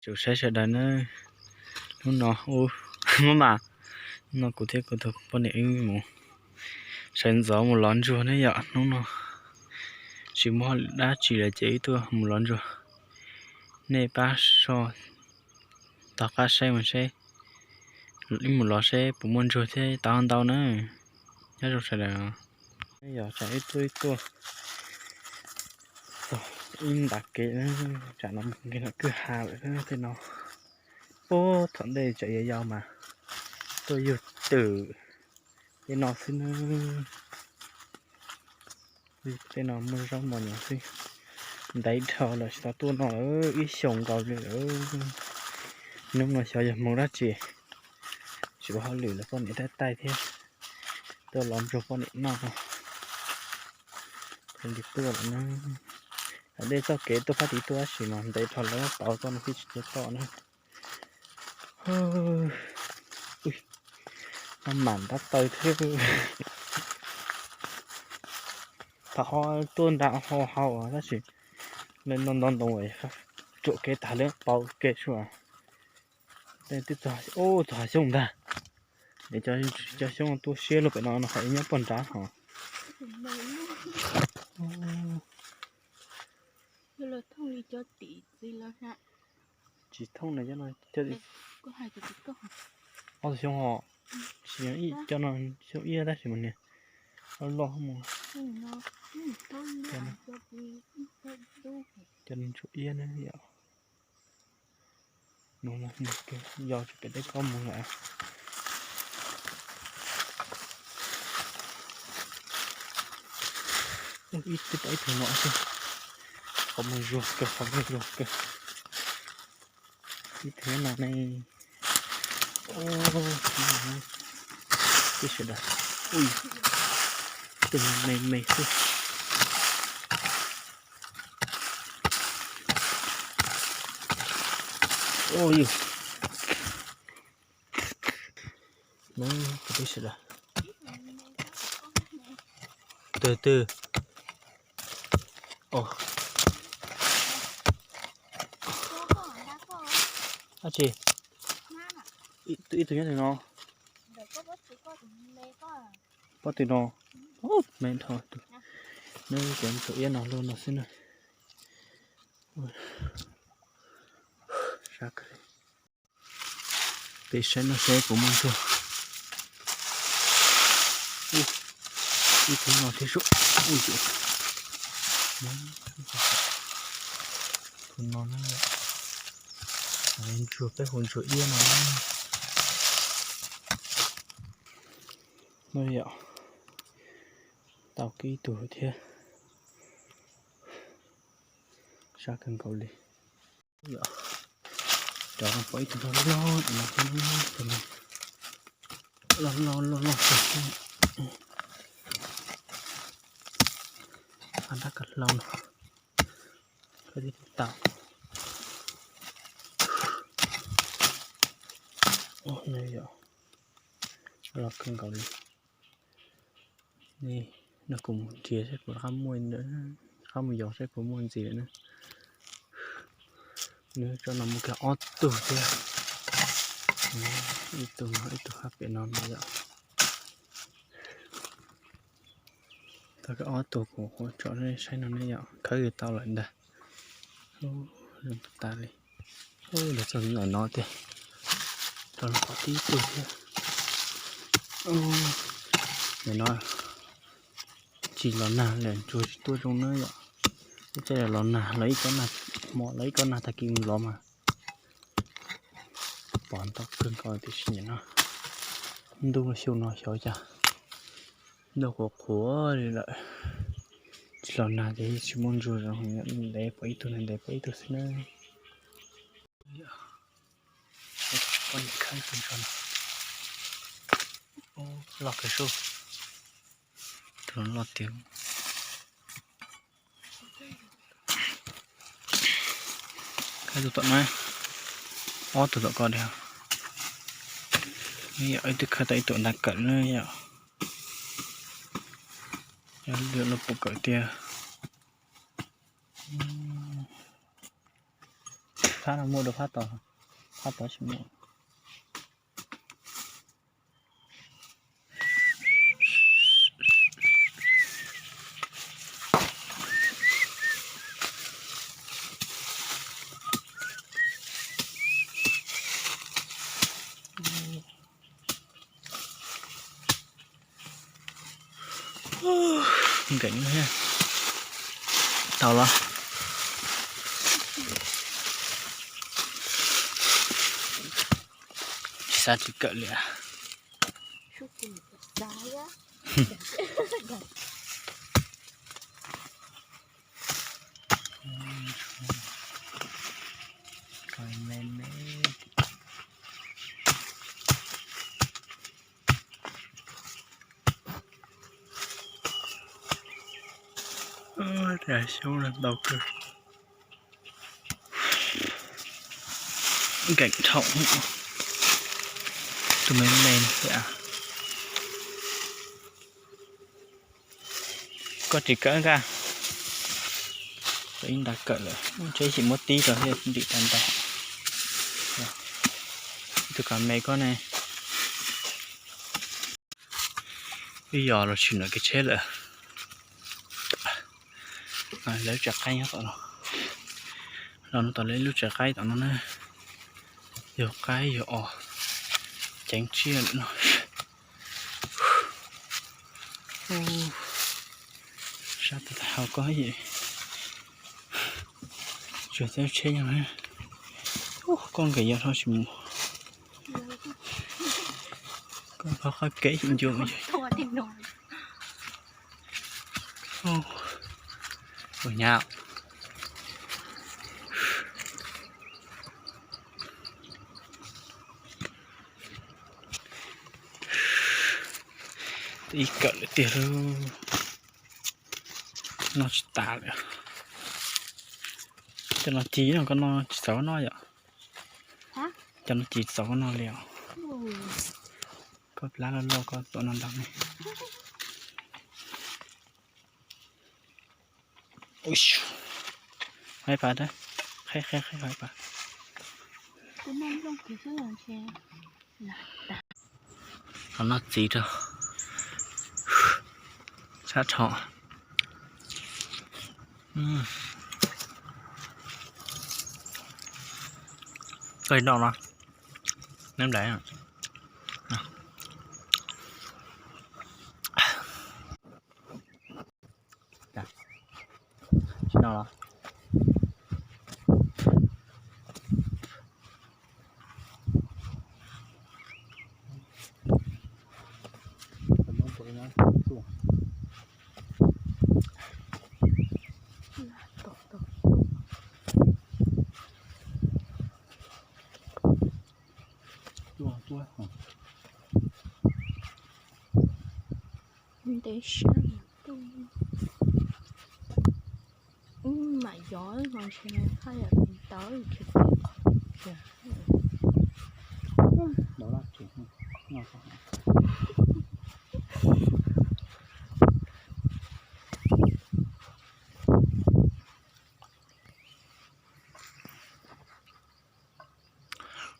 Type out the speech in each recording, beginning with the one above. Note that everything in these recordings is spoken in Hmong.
Tsum saib sawv daws na, hnub no ub, muab mas, hnub no kuv thiab kuv tus poj niam wb mus sawv ntxov mus lov ntsuag ne yom. Hnub no tsis muaj dab tsi lawm ces wb tuaj mus lov ntsuag. Nej pab soj tog qab saib mus seb, wb mus lov seb puas muaj ntsuag thiab tau ntau na. Nyob zoo sawv daws. Yog tsam ib tuaj ib tuaj txog ib ntav kev, tsam no mus nkees no kwj ha lawm tej no. Ub, thaum ntej tsam yau yau mas tuaj yug twm tej no xwb na. Tej no muaj zaub mos nyoos xwb. Ntev dhau lawm tsis tau tuaj no lawm, ib xyoos nkaus li lawm. Hnub no xyov yog hmoov dab tsi, tsis ua hauj lwm los poj niam taij taij thiab, tuaj lov ntsuag poj niam noj. Li tuaj lawm na. Dej txoj kev tuaj phab tid tuaj tab sis mas ntev dhau lawm, pauv txoj no twb tsis tau toj na. Ub, no mam ntab taw thiab. Thaum ho tuaj nram ho hau tab sis no nto ntoo ruam kev tag li, pauv kev sua. Twb txog, ub, txog hav xyoob ntag. Es cov xyoob tuaj siab luaj pem no, no ho nyob pog nrad ho. Tsis thooj na, cov no ob tug xyoob ho, tsis cov no xyoob iab tab sis mas niag loj loj mus. Cov no ntsuag iab na yom. Yos tsis pem dej koj mus lawm. Ib tug pom ib tug no xwb. Qhov muag zuag kawg, qhov muag zuag kawg. Ib tug no ne. Ub, sawv daws, ub, tus me me xwb. Ub, yus, no kwv tij sawv daws, twg twg, o, dab tsi, ib tug nyob twg no, pob twg no, me dhau, neb cov ntsuag iab no luaj no xwb na. Peb saib no seb puas muaj ntsuag. Ib tug no thiab sub. Tus no na, ntsuag peb hu ntsuag iab no na. No yom, tau kiag ib tug thiab. Sab kawg nkaus li. Cov no pom ib tug loj loj no, loj loj loj loj kawg. Qab nrab kav hlau no, koj tib tau. Yog loj kawg nkaus li. Nej nrog kuv mus nrhiav seb puas rov qab muaj, rov qab mus yos seb puas muaj ntxiv lawm na. Nws tso no mus kiag ob tug thiab. Ib tug no, ib tug hab pem no no yom. Tau kiag ob tug kuv tso saib no ne yom, khawb tau lawm ntag. Zoo tas li. Lawv txog ntawm no tiag. Rau no pom tib tug thiab. Nim no tsis los nag lawm, ntsuag tsis tuaj zoo na yom. Ib txhia los nag los ib kob nag, hmo los ib kob nag tag kis mus lov mas pom ntau kawg nkaus tiam sis nim no ntuj xyoo no xyov cas ntuj qhuav qhuav li lawm. Tsis los nag ces tsis muaj ntsuag zoo, ntev pom ib tug, ntev pom ib tug xwb na. Poj niam khawb tus ntsuag no, loj kawg sub, tus no loj tiag. Khawb tus tom no, ob tug tom ko diam. Ib tug khawb tau ib tug nta kawm na yom. Yog lwm lub pum kawm tiag. Phab no muaj dua, phab tod, phab tod tsis muaj. Nkees tau los tsis xav tsis kawm li. Xyoob ntau kawg. Nkees dhau, tus me me thiab. Koj tsis kawm nqa, koj ib nta kawm lawm, tsheb xim muab tib rau thiaj ntim tau ntau. Tus kav me koj ne, ib yos los tshwm nram kev tsheb lawm. Lawv tsev qaib nyob tom no, los no tom lawv lub tsev qaib tom no na, yog qaib yog os, ceev tsiaj lawm no. Sab tas tas hauv koj, tsuas txawj tsheb nyob. Koj nkees yos tsis mus, koj qhov qab kev ncua mus. Ua nyab. Ib kawm lawm tiag lauj. Noj tsis tas lawm. Cov no ci no koj noj tsis txaus koj noj yom? Cov no ci txaus koj noj li os. Koj plab loj loj koj tuav no ntau ne. Hais pas, qheb qheb qheb hais pas. Qhov no txiv rau sab rho. Koj noj no, neb nplais. Tsis noj los? Ntev sab tuaj. Wb mam yov no ntshe haj yam tau khiav khiav qhov kiag.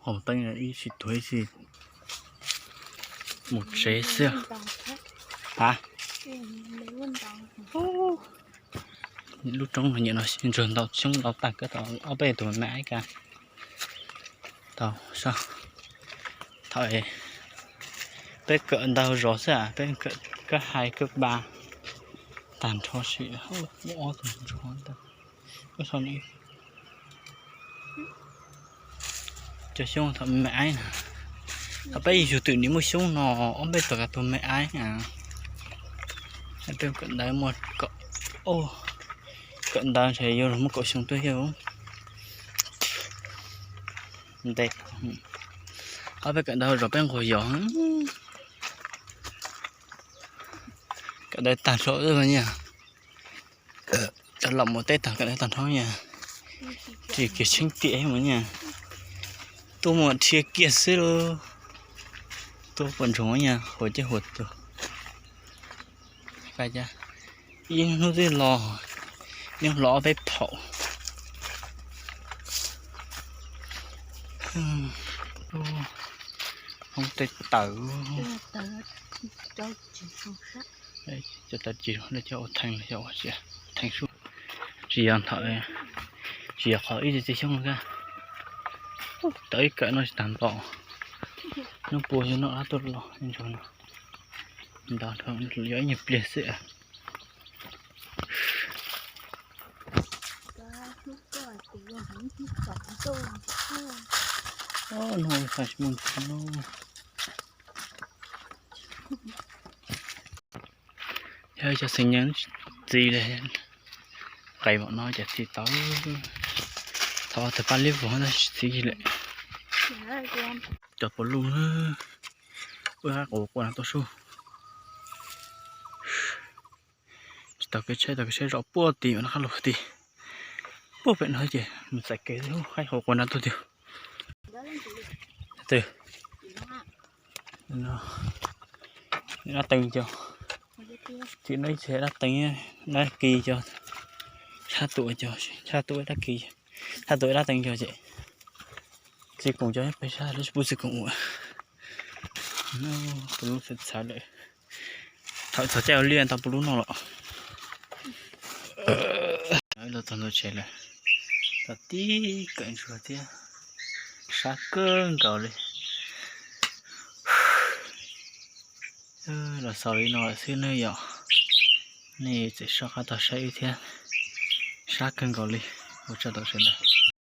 Haus teeb ib tsis tuag ib tsis mus tsev xwb. Ha, lub roob no nyiam no ntsuag ntau xyoob ntau tag kawg tau ob peb tus me me aib ka tau so. Thaum peb kawm ntawv zov xwb, peb kawm kab hais kab ba tag nrho sim muaj ob tug ntsuag ntawd. Cov xyoob thaum me me aib na, thaum peb yug twm nim muaj xyoob no ob peb tug me aib na. Peb kawm ntawv muaj kaum, kawm ntawv ntshe yuav muaj kaum xyoo tuaj yog ntev. Ob peb kawm ntawv zov peb nquag yos. Kawm ntawv tag nrho nyiaj, cov laus mus teb tag kawm ntawv tag nrho nyiaj, tsis kiag tsheeb tiam mus nyiaj, tuaj mus dhia kiag xwb lauj. Tuaj pom ntsoov nyiaj huas caj huas tuag. Ib hnub twb los, ib hnub los ob peb phaum. Hoob tej tawm. Cov tawv tsis, cov ua theej los yog ua tsis, theej sub. Tsis yog ntawm, tsis yog qhov ib txhia xyoob ka. Tawv ib kawm no tsis tag npaum. Nub pua yog noj dab tuaj los ntsuag no. Nta yog ib nyuag pliag xwb. Nub fais mus ntsuag no. Yog cov xeem nyeem txiv li, qais npaum no ces txiv tau, thov tawg paj liab vog tab sis txiv lawm. Cov puav lub na, ua qaib quas quas no tuaj sub. Tsis tau kev tsheb, tau kev tsheb zom puag tim no qab los tim, puag pem no ces mus txais kev xwb, qaib quas quas no tuaj tiag. Twb, dab teev cov, tim no ib txhia dab teev, dab kis cov, tshab tus cov, tshab tus dab kis, tshab tus dab teev cov ces txiv koom cov peb sab lawv tsis pub txiv koom ua. Puav lub txhav txhav lawm. Thaum txog caij ua liaj tau puav lub noj los. Los txog ntua tsev lawm, tau tib kawm ntsuag thiab, sab kawg nkaus li. Los xaus li no lawm xwb nawb yom. Nej tseem soj qab tog saib wb thiab, sab kawg nkaus li. Ua tsaug ntau sawv daws.